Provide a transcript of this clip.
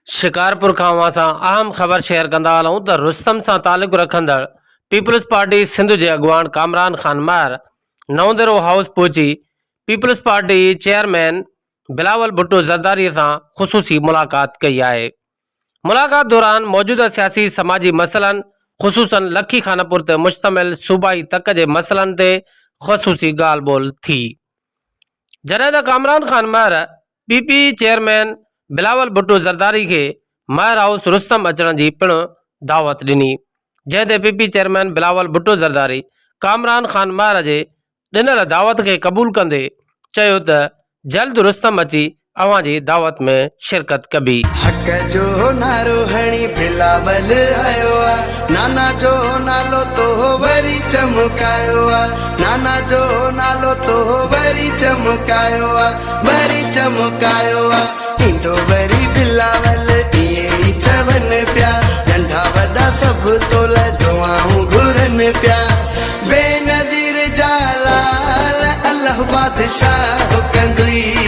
شڪارپور کان اوهان سان اهم خبر شيئر ڪندا هلون ته رستم سان تعلق رکندڙ پيپلز پارٽي سنڌ جي اڳواڻ ڪامران خان مهر نئون ديرو هائوس پهچي peoples party chairman Bilawal Bhutto Zardari سان خصوصي ملاقات ڪئي آهي. ملاقات دوران موجوده سياسي سماجي مسئلن خصوصن لکي خانپور تي مشتمل صوبائي تڪ جي مسئلن تي خصوصي ڳالهه ٻولهه ٿي. جڏهن ته Kamran Khan Mahar P P chairman Bilawal Bhutto Zardari کي مهر هائوس رستم اچڻ جي پڻ دعوت ڏني، جنهن تي P P chairman Bilawal Bhutto Zardari Kamran Khan Mahar جي ڏنل دعوت کي قبول ڪندي چيو ته جلد رستم اچي اوهان جي دعوت ۾ شرڪت ڪبي. حق جو نعرو هڻي بلاول آيو آ نانا جو نالو تو وري چمڪايو آ نانا جو نالو تو وري چمڪايو آ وري چمڪايو آ ايندو وري بلاول ائين ئي چون پيا ننڍا وڏا سڀ تو لاء دعائون گهرن پيا بينظير جا لال الله بادشاهه ڪندوئي.